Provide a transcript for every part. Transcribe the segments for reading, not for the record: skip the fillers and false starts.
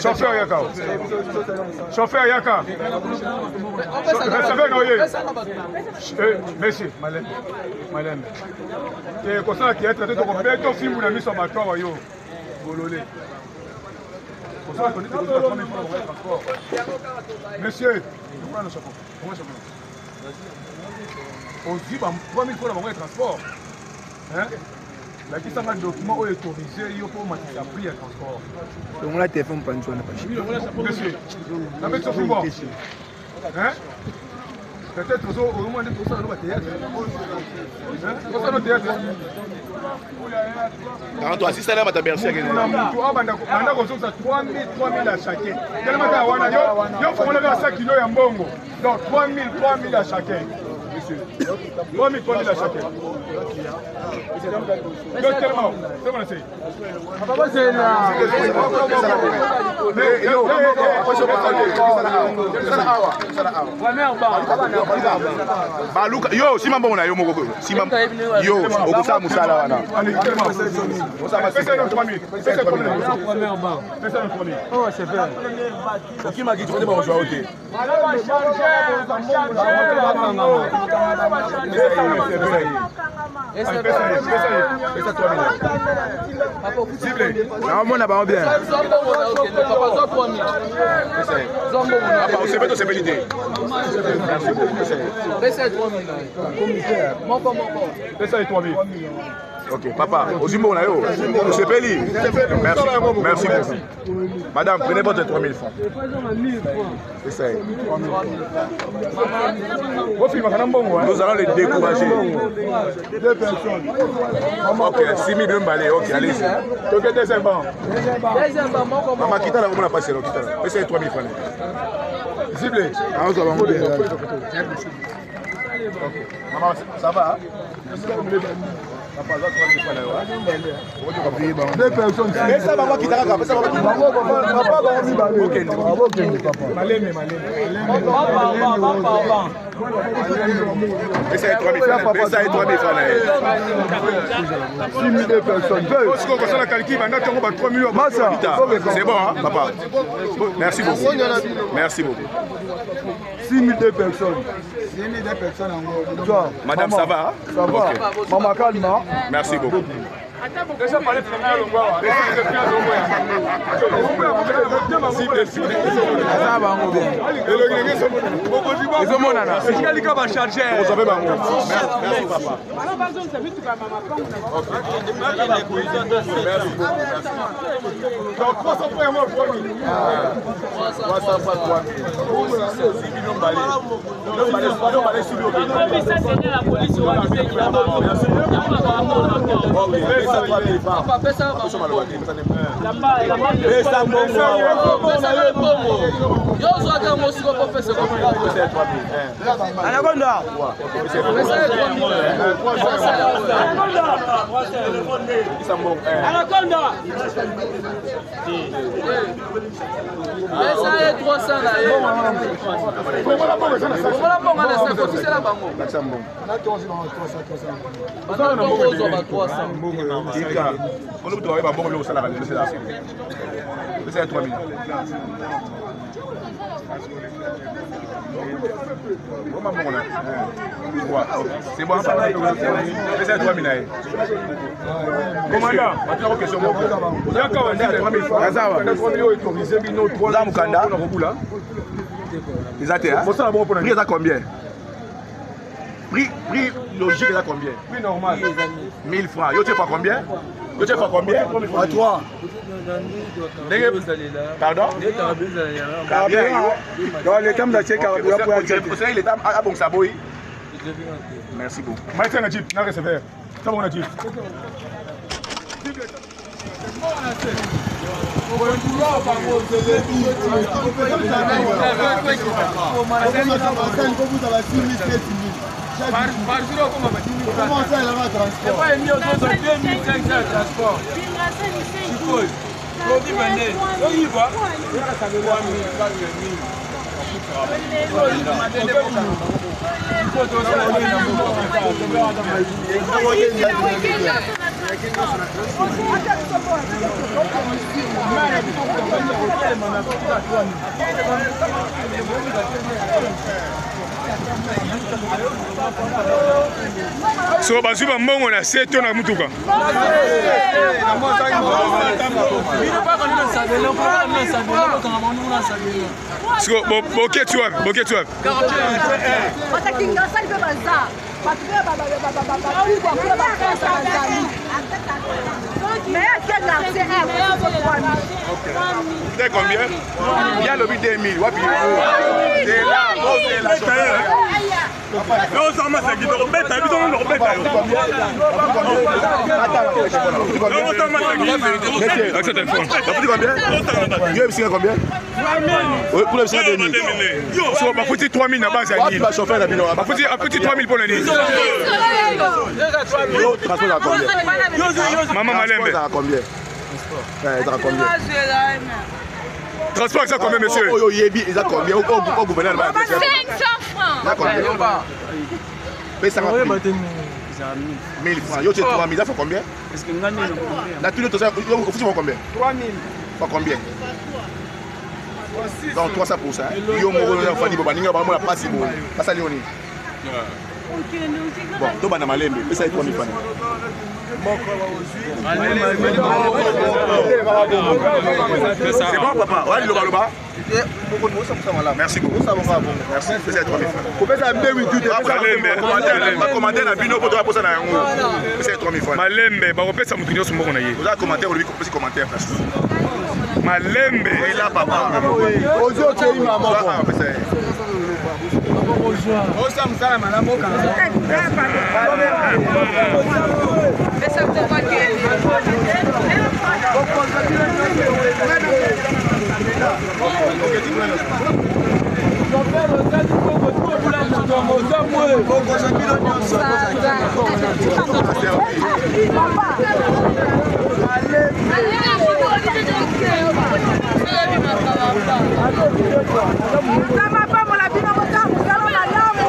Chauffeur yaka. Chauffeur yaka. Receveur na oye. Monsieur, malembe. Malembe. Te kosala théâtre te tokobeta fimbu na miso ya bato awa yo. Bolole. Kosala toni te kozala 3000 francs na transport. Monsieur, lokola na chapeau. Comment chapeau? Ozwi ba 3000 francs na bango ya transport. Hein? Lakisa nga document oyo autorise yo mpo omatisa prix ya transport. Longola telefone mpanzi wana pashi. Monsieur, nabeti so fimbo. Hein? Peut-être ozo omona nde tosala no ba théâtre. Tosala no théâtre. Tanto assista na bata Bercy akende. Na mutu abanda banda kozongisa 3000 3000 à chacun. Tellement kaka wana yo yo fongola kaka 100 kilo ya mbongo. Donc 3000 3000 à chacun. Monsieur. 3000 3000 à chacun. Donc tellement, tellement na sei. Baluka yo sima mbongo na yo moko koyo. Sima yo okosala mosala wana. Okimaki tokote bakozwa yo te. Naomona bango bien. Osepeli tosepeli te. Pesa ye 3000. Ok, papa, ozwi mbongo na yo. Osepeli. Merci. Merci beaucoup. Madame, prenez votre 3000 francs. C'est ça. Nous allons les décourager. Deux personnes. Ok, 6 000 mbale. Ok, allez-y. Toke deuxième banc. Maman, quitte la on a passé, quitte la. Essayez 3000 francs. Ciblé. Ah, on va Maman, ça va? Papa, 3000 francs. Deux personnes. Pesa bango kita kaka, pesa bango kita. Bango papa bango mibale. Okende. Okende papa. Maleme maleme. Pesa ye 3000 francs. Pesa ye 3000 francs. 6000 personnes. Deux. Kosala calcul banda tongo ba 3 millions. Massa. C'est bon hein, papa. Merci beaucoup. Merci beaucoup. 6002 personnes. 6002 personnes encore. Madame, ça va? Ça va. Okay. Maman calme. Merci beaucoup. Déjà parlé Aza bango bien. Ezomonana. Ezikalika ba chargeur. Ozabe bango. Merci papa. Merci beaucoup. Donc 300 points moi 3000. 300 fois 3000. 6 millions balais. Millions balais, millions balais sur le Ok, pesa 3000 francs. Pesa maloba te, pesa Pesa mbongo awa. Yo ozwaka yango siko po pesa Pesa 3000. Anaconda. Pesa mbongo. Anaconda. Pesa ye 300 na ye. Bongola mbongo na sako ofisela bango. Lakisa mbongo. Banda ntongo ozwa ba 300. Tika. Kono butu ba mbongo biloko osalaka lelo sela. Pesa ye 3000. Comment mbongo na? C'est bon, papa. Pesa ye 3000 na ye. Commandant, Bato na question moko. yaka wa 3000 francs. Aza wa. 3000 oyo autorisé bino 3 Oza mokanda? na kobula. Eza te, hein? Bosala bongo mpona Prix eza combien? Prix logique eza combien? Prix normal. 1000 francs. Yo tu fais combien? Yo tu fais combien? À 3. Ndenge Pardon? Carburant. Donc l'état nous a tiré carburant pour accepter. Osei l'état abongisa boyi. Merci beaucoup. Maïté na jeep, na receveur. Ça bon na jeep. Par jour okoma ba 10 000 francs. Epai emi ozozwa 2500 ya transport. Sikoyo, produit bande, oyiba 3000, 4000. So bazwi bambongo na se to na mutuka. Siko boketi wapi? Boketi wapi? C'était combien? Il y a le 2000. Wapi? C'est là, c'est là. Oza masaki tokobeta biso nano tokobeta yo. Yo bisinga combien? Pour le bisinga 2000. So bafuti 3000 na base ya nini? Ba chauffeur na bino. Bafuti afuti 3000 pona nini? Yo transport za combien? Mama Malembe. Transport za combien? Eh, za combien? Transport ça combien monsieur? Oyo yebi eza combien? Au gouverneur ba. 500 francs. Za combien? Pesa nga. 1000 francs. Yo tu 3000, ça fait combien? La tout ça, yo faut combien? 3000. Faut combien? Donc 300 pour ça. Yo moko na fani bo baninga ba mona pasi bo. Pasa lioni. Bon, to bana malembe, pesa 3000 francs. C'est bon papa, ouais loba loba. Merci beaucoup. Merci, pesa 3000 francs. Kopesa mbewi tu te. Ba commentaire na bino po to posa na yango. Pesa 3000 francs. Malembe bakopesa motu nyonso moko na ye. Oza commentaire olobi kopesi commentaire place. Malembe. Et là papa. Ozo okei mama moko. Ah, pesa. Osa mosala malamu okanga. Nzambe apambola bino bosala mosala malamu.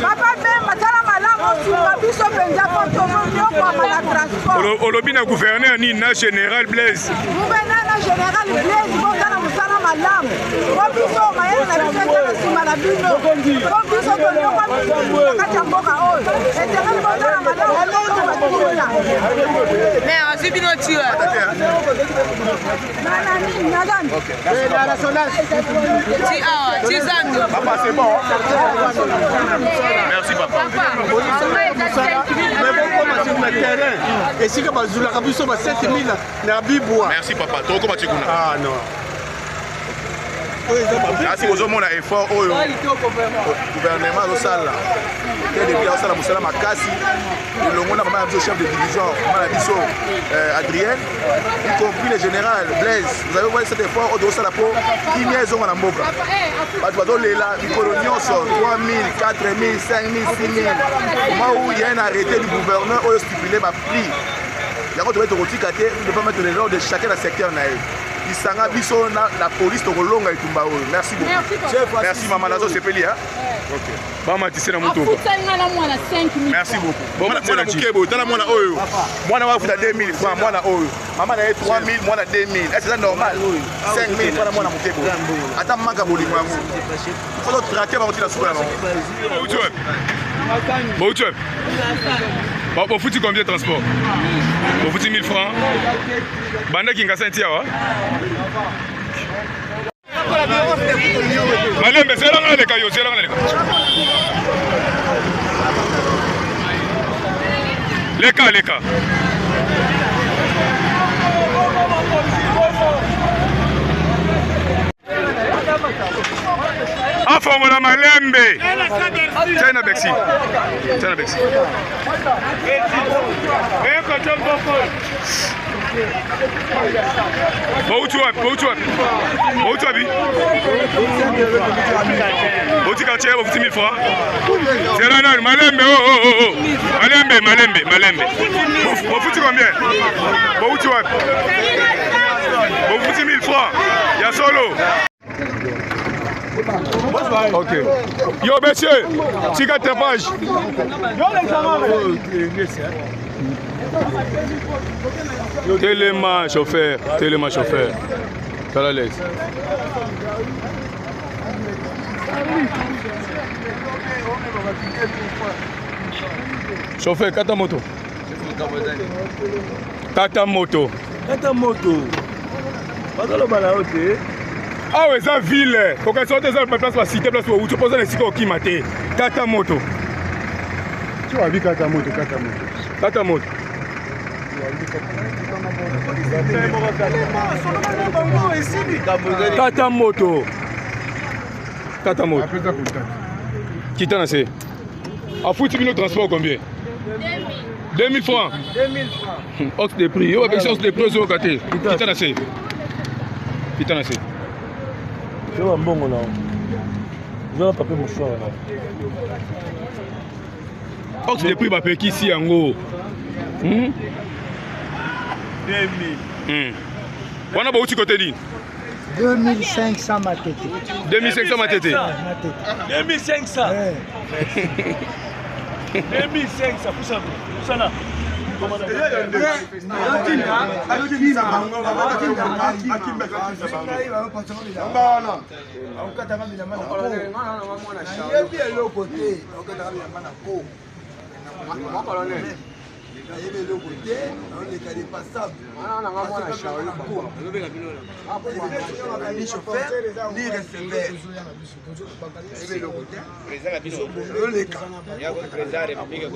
Papa Bemba tala malamu osunga biso mpenza mpo tozonyokwama na transport. Olobi na gouverneur nini na général Blaise? Gouverneur na général Blaise bosala mosala malamu mpo biso mayele na biso eza na nsima na bino mpo biso tonyokwami mingi na kati ya mboka oyo esengeli bosala malamu tobatikula. Mais azwi bino tiwa. Na nani na nani? Ti awa, ti zando. Papa, c'est bon. Merci papa. Mais bokoma sur le terrain esika bazulaka biso ba 7000 na bibwa. Merci papa. Tokoma ti kuna. Ah non. Kasi ozomona effort oyo gouvernement azosala te depuis azosala mosala makasi elongo na mama na biso chef de division, mama na biso Adrienne, y compris le général Blaise. Vous avez voyé cet effort oyo tozosala mpo kimia ezonga na mboka. Bato bazolela mikolo nyonso 3000, 4000, 5000, 6000. Moment où il y a un arrêté du gouverneur oyo stipulé baprix yango, tobe tokotika te de pas mettre les ordres de chacun na secteur na ye. Lisanga biso na la police, tokolonga etumba oyo. Merci beaucoup. Merci mama, nazosepeli. Ok. Bamatise na mutuka. Afutali na mwana 5000. Merci beaucoup. Mwana moke boye, tala mwana oyo, mwana wafuta 2000 francs, mwana oyo mama na ye 3000, mwana 2000. Est ce eza normal? 5000 francs na mwana moke boye, ata manka bolingo yango faut totraquer bango ntina suka na bango. Bauti wapi? Bauti wapi? Bofuti combien transport? Bofuti 1000 francs banda Kingasani ti awa. Malembe, zelanga naleka yo, zelanga naleka. Leka, leka. Afongola malembe. China bexi. China bexi. Bauti wapi? Bauti wapi? Bauti wapi? Bauti quartier, bofuti 1000 francs. Zela nanu, malembe, oh oh oh oh. Malembe, malembe, malembe. Bofuti combien? Bauti wapi? Bofuti 1000 francs. Ya solo. Ok. Yo, monsieur, tika trapage. Telema, chauffeur. Telema, chauffeur. Tala l'aise. Chauffeur, kata moto. Kata moto. Kata moto. Bazoloba na yo te. Awa eza ville, kokanisa ote eza place ba cité, place outi mpo oza na esika okima te. Kata moto. Tu abi kata moto, kata moto. Kata moto. Kata moto. Kata moto. Kita na se. Afuti bino transport combien? 2000 francs. 2000 francs. Hausse de prix. Yo bapekisi hausse de prix ozoyoka te. Kita na se. Kita na se. Yo ba mbongo na. Yo papier mouchoir na. Hausse de prix bapekisi yango. 2000. Wana bauti kote nini? 2500 matete. 2500 matete. 2500. 2500 pusana. Pusana. Nayebi eloko te, okataka bilamba na ko. Nayebi eloko te, naoleka dépassable. Ni chauffeur, ni receveur. Nayebi eloko te, oleka.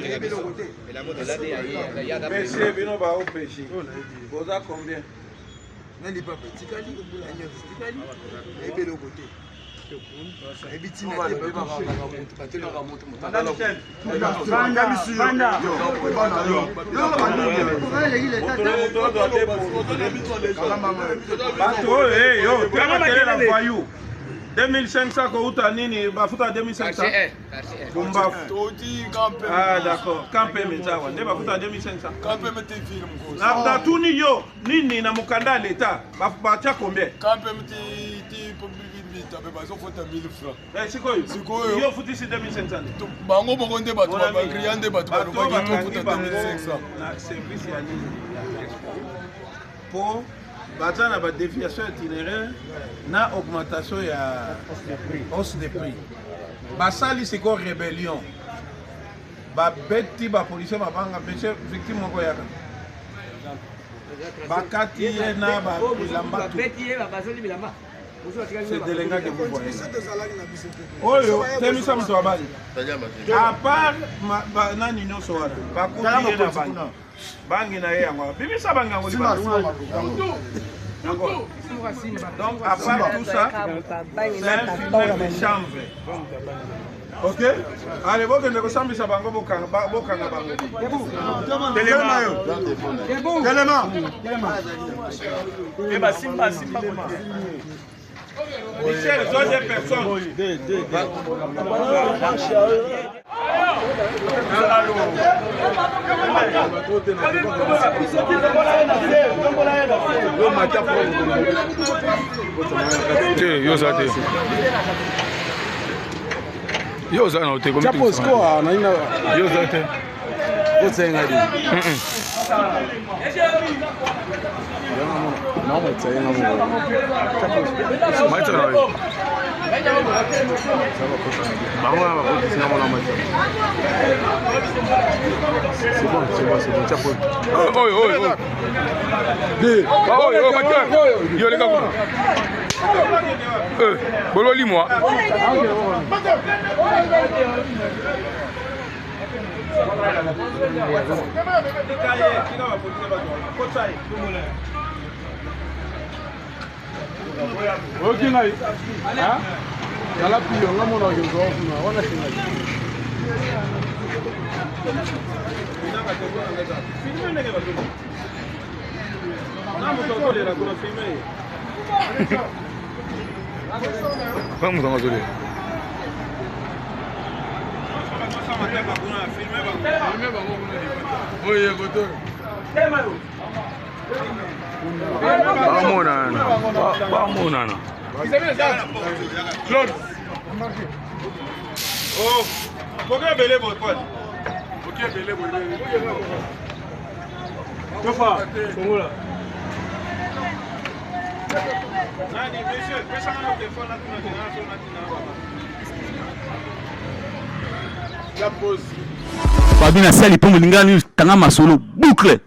Nayebi eloko te. Monsieur bino ba OPJ. Boza combien? Na lipapa etikali, na nyonso etikali, nayebi eloko te. Nayebi ntina te. Bato oyo eh, yo telema voyou 2500 kouta nini bafuta 2500 Bumbafu. Ah d'accord, Kampeme nzawa nde bafuta 2500. Kampeme te ville mkosi. Na natuni yo nini na mokanda ya leta batia combien? Kampeme ti ti bitabe bazofota 1000 francs. Eh sikoyo. Sikoyo. Yo futisi 2500. Bango moko nde bato ba client nde bato balobaki tofuta 2500. Na service ya nini? Po baza na ba déviation itinéraire na augmentation ya hausse de prix. Basali sikoyo rébellion, babeti bapolisier mabanga. Monsieur victime moko yaka bakati ye na bilamba tu, c'est delenga que vous voyez oyo temisa moto abali à part nani nyonso wana bakuti ye na bangi bangi na ye yango bimisa bangi yango libanda. Donc à part tout ça, c'est un fumeur de chanvre. Ok? Allez, bokende kosambisa bango, bokanga bango. Telema yo. Telema. Michel, zwa deux personnes. Te, yo oza te. Yo oza na te. Chapo score na ina. Yo oza te. Kosenga di. Maita na yo. Bango na bakotisi nga mona maita. C'est bon, c'est bon, c'est bon. Chapo. Oyo, oyo, oyo. Oyo, oyo, Maita. Yo leka kuna. Bololi moi. Oyoki ngai? Tala pio nga mona okozwa kuna wana sengaki. Nga moto yango azolela. Bamonana, bamonana. Claude. Oh, boke ebele boye Paul. Boke ebele boye. Tofa, Kongola. Nani, monsieur, pesa nga téléphone na tuna tena so na tina. La pause. Fabi na sali pombo lingani tanga masolo boucle.